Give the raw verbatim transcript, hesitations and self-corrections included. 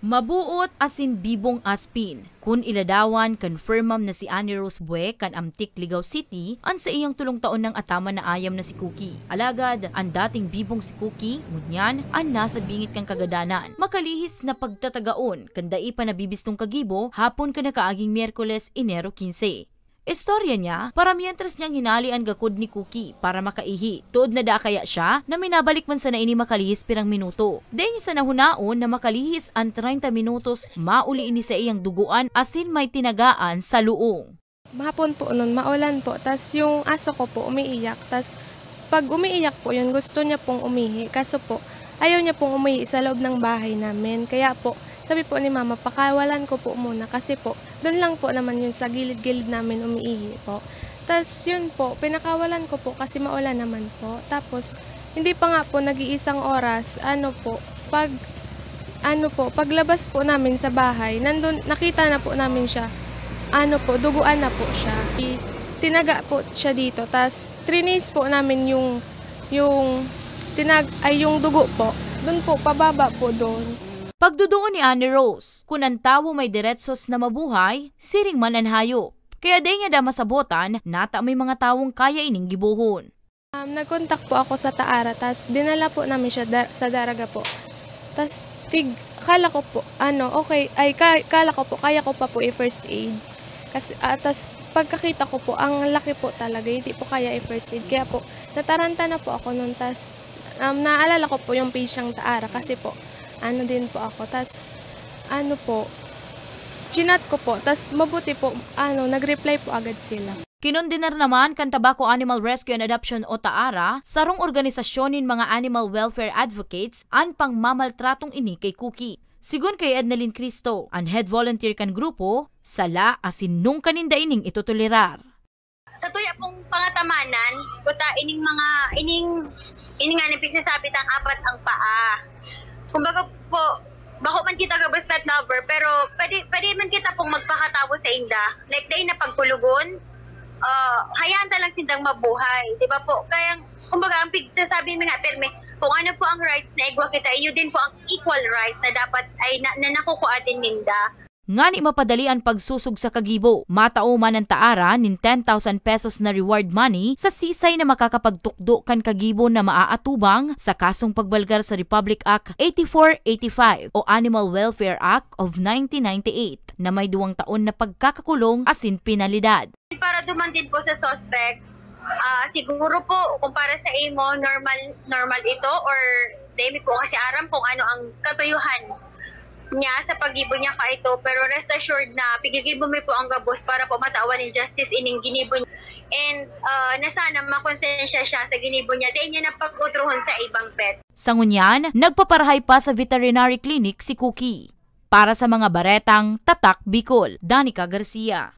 Mabuot asin bibong aspin. Kun iladawan, confirmam na si Annie Rose Bue kan Amtic, Ligao City, an saiyang tolong taon nang ataman na ayam na si Cookie. Alagad, an dating bibong si Cookie, ngunyan, an nasa bingit kan kagadanan. Makalihis na pagtatagaon, kan dai pa nabibistong kagibo, hapon kan nakaaging Miyerkules, Enero quince. Istorya niya, paramientras niyang hinali an gakod ni Cookie para makaihi. Tuod na daa kaya siya na minabalik man sana ini makalihis pirang minuto. Dai niya sana hunaon na makalihis an treinta minutos, mauli ini sa iyang dugoan asin may tinagaan sa luong. Mahapon po nun, maulan po. Tas yung aso ko po, umiiyak. Tas pag umiiyak po yun, gusto niya pong umihi. Kaso po, ayaw niya pong umihi sa loob ng bahay namin. Kaya po, sabi po ni mama, pakawalan ko po muna. Kasi po, doon lang po naman yun sa gilid-gilid namin umiihi po. Tas yun po, pinakawalan ko po kasi maulan naman po. Tapos, hindi pa nga po nag-iisang oras, ano po, pag, ano po, paglabas po namin sa bahay, nandun, nakita na po namin siya. Ano po, duguan na po siya. I-, tinaga po siya dito, tas trinis po namin yung, yung tinag-, ay, yung dugo po. Dun po, pababa po dun. Pagduduon ni Annie Rose, kun an tawo may diretsos na mabuhay, siring man an hayop. Kaya dai niya da masabotan, nata may mga tawong kaya ining gibohon. Um, nagkontak po ako sa Taara, tas dinala po namin siya da-, sa Daraga po. Tas tig-, kala ko po, ano, okay, ay, ka-, kala ko po, kaya ko pa po i-first aid. Kasi, ah, tas pagkakita ko po, ang laki po talaga, hindi po kaya i-first aid. Kaya po, nataranta na po ako nun. Tas, um, naalala ko po yung page ng Taara kasi po, ano din po ako. Tas, ano po, chinat ko po. Tas, mabuti po, ano, nag-reply po agad sila. Kinondenar naman kan Tabaco Animal Rescue and Adoption o Taara, sarong organisasyon nin mga animal welfare advocates, an pangmamaltratong ini kay Cookie. Sigon kay Ednalyn Cristo, an head volunteer kan grupo, sala asin nungka ninda ining itotolerar. Sa tuya pong pangatamanan, kuta ining mga, ining, ining nga nagpigsasabi tang apat ang paa. Kumbaga po, bako man kita gabos pet lover, pero pwede, pwede man kita pong magpakatawo sa inda. Like, dai na pagkulugon, ah, hayaan ta lang sindang mabuhay, di ba po? Kaya, kumbaga, ang pigsasabi mi nga, pirmi, kung ano po ang rights na igwa kita, iyo din po ang equal rights na dapat ay na, na nakukuha din ninda. Ngani mapadali an pagsosog sa kagibo, matao man an Taara nin ten thousand pesos na reward money sa sisay na makakapagtukdo kan kagibo na maaatubang sa kasong pagbalgar sa Republic Act eighty-four eighty-five o Animal Welfare Act of nineteen ninety-eight na may duwang taon na pagkakakulong asin penalidad. Para duman din po sa suspect, ah, siguro po, kung para sa imo, normal, normal ito or dai mi po kasi aram kung ano ang katuyuhan niya sa paggibo niya kaito, pero rest assured na pigigibo mi po ang gabos para po matawan nin justice ining ginibo niya. And, ah, na sana makonsensya siya sa ginibo niya. Dai niya na pag-utrohon sa ibang pet. Sa ngunyan, nagpaparahay pa sa veterinary clinic si Cookie. Para sa mga baretang Tatak Bicol, Danica Garcia.